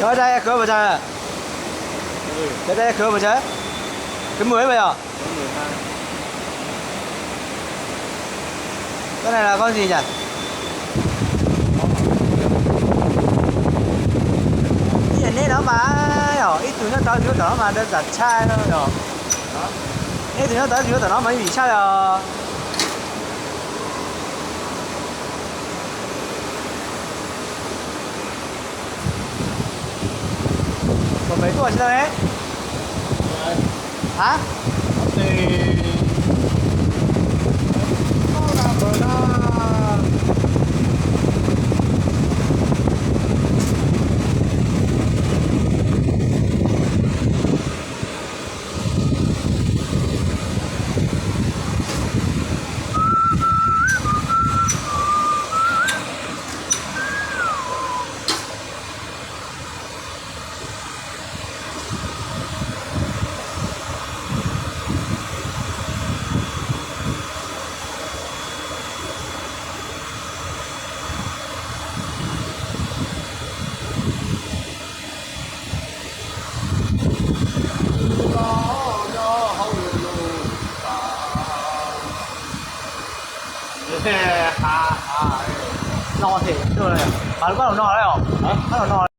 Có đây khứa bao giờ? Có đây khứa bao giờ? Cái mười bao giờ? Cái này là con gì nhỉ? Cái này nếp đó mà, ít tụi nó tao chưa tỏ nó mà đơn giản chai thôi rồi. Nếp tụi nó tao chưa tỏ nó mà bị chai rồi. Còn mấy tuổi chưa đấy? Hả? No thiab, pab los no lawm os, pab los no.